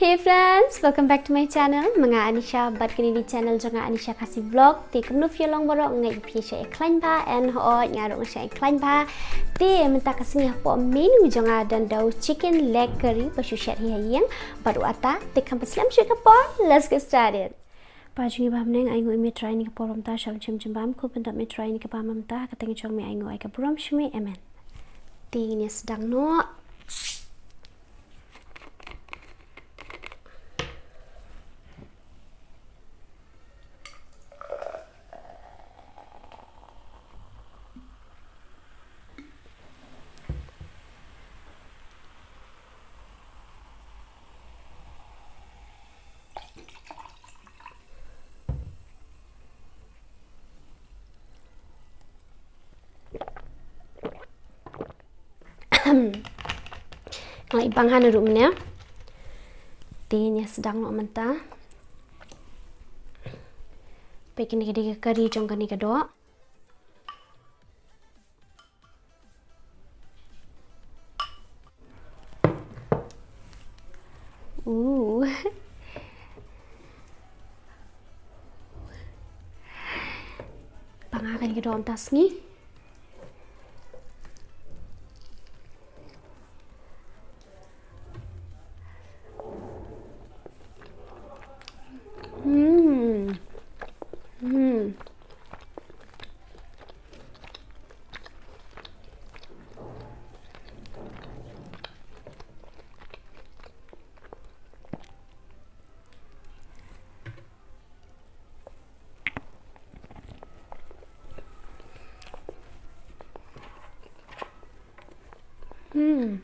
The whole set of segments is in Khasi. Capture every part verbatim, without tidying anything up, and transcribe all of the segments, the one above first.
Hey friends, welcome back to my channel. Ma nga Anisha, bad kane dei channel jong nga, Anisha Khasi Vlog. Te kumno phi long baroh, nga ngeit phi shah ïa khlaiñ bha, and hooid nga ruh nga shah ïa khlaiñ bha. Te mynta ka sngi hapoh menu jong nga don da u chicken leg curry ba shu shet hi ha ïing bad u atta. Te khlem pynslem shuh ka por, let's get started. Para jong ngi ba ha bneng, ai nguh ïa me Trai ïa kane ka por ba mynta, sha ban shim jingbam, khublei ïa me Trai ïa kane ka bam mynta, ha ka kyrteng jong me ai nguh ai ka burom sha me, amen. Te ngin ïa sdang noh. Nga la i bang hana ruh mynne. Te ngin ïa sdang noh mynta. Peit kane ka dei ka kari jong kane ka doh. Uh. Pang ha kane ka doh mynta sngi. Hmm. Hmm. Hmm.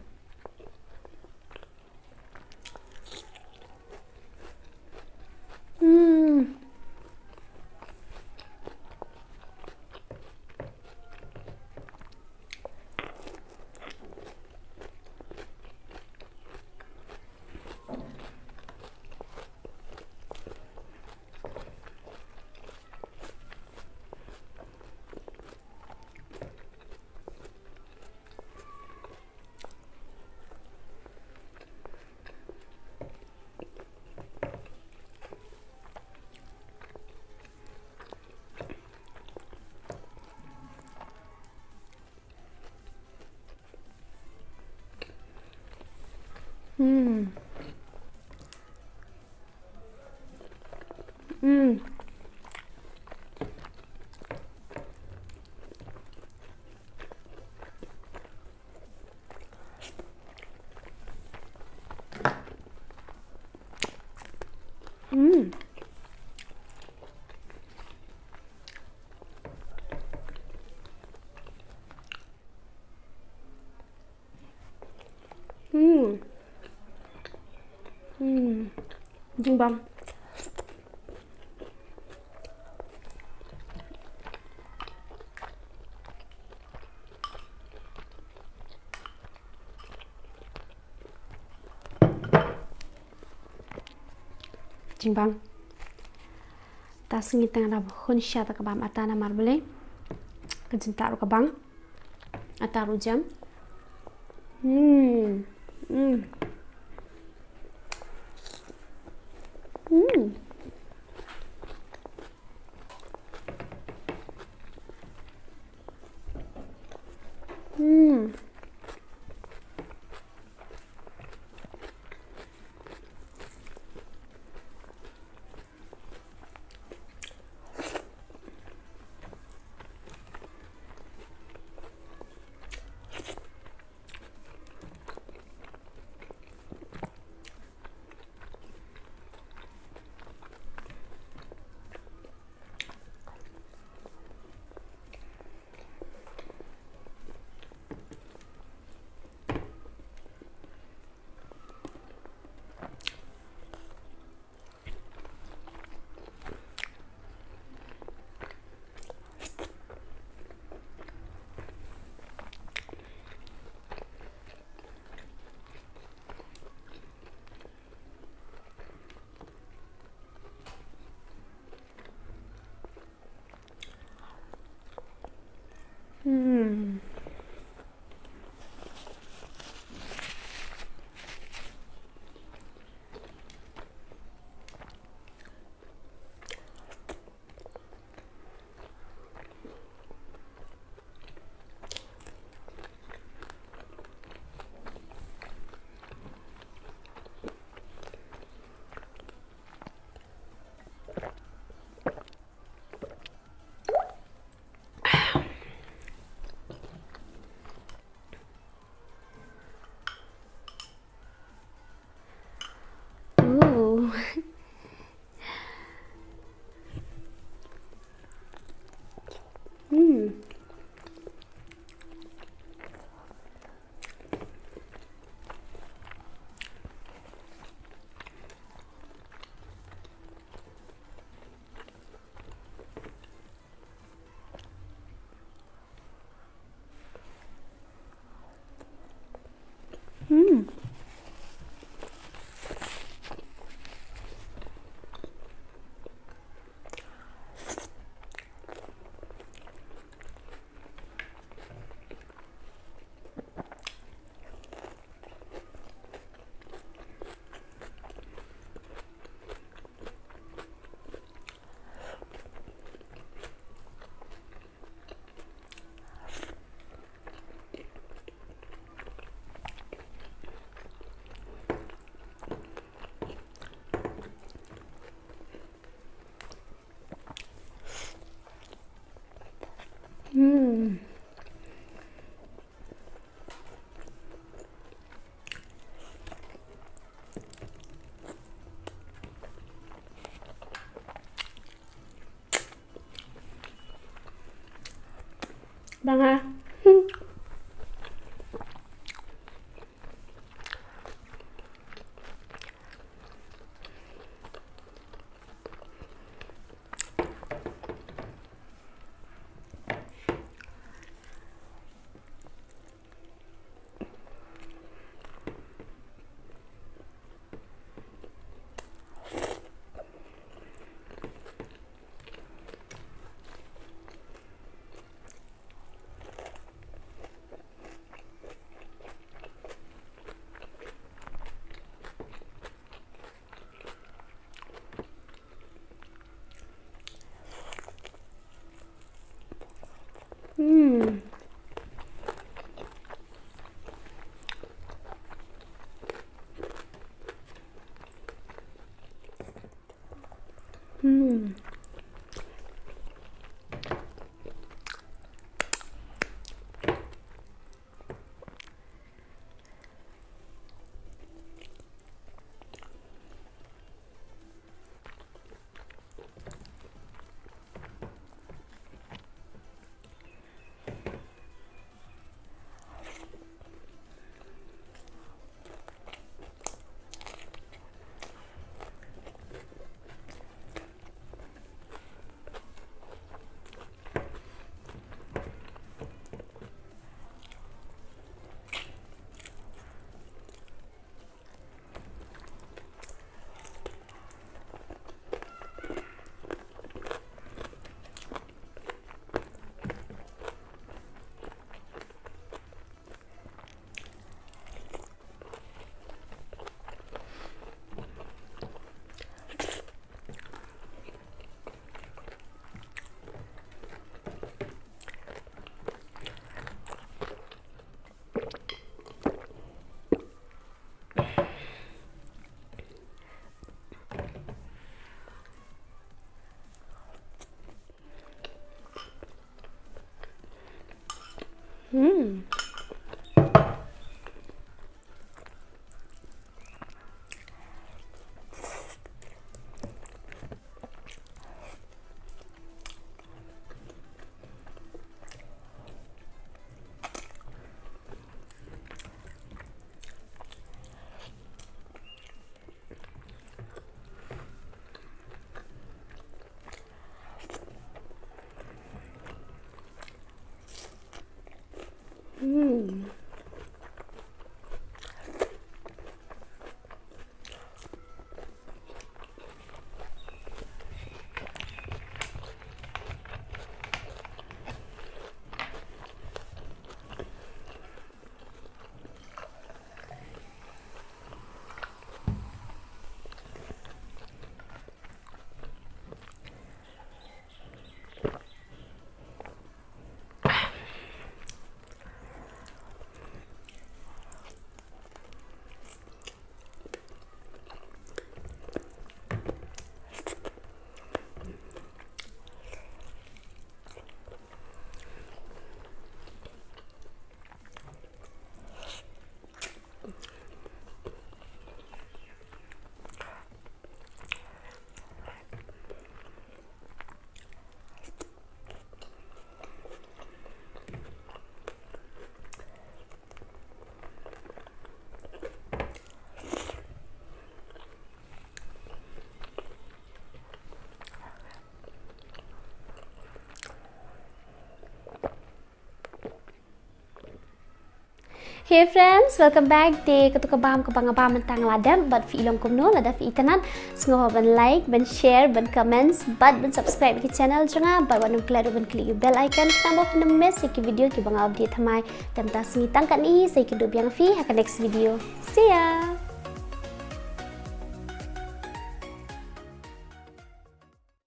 Hmm. Hmm. Hmm. Hmm. Hmm. Hmm. Jingbam. Jingbam. Ta sngi tang da ba hun sha ta ka bam atta namar balei ka jingtah ruh ka bang. Atta ruh jem. Hmm. Hmm. Hmm. Hmm. Hmm. Hmm. Bang ha. Hmm. Hmm. Hmm. Hmm. Hey friends, welcome back. Te katu ka bam kaba nga bam mynta nga la dep, bad phi i long kumno? Lada phi itynnad, sngewbha ban like, ban share, ban comments, bad ban subscribe ki channel jong nga, bad wat nym klet ruh ban click ïa u bell icon, khnang ba phin nym miss ïa ki video kiba nga update thymmai. Te mynta sngi tang katne hi, sa ïakynduh biang phi ha ka next video. See ya.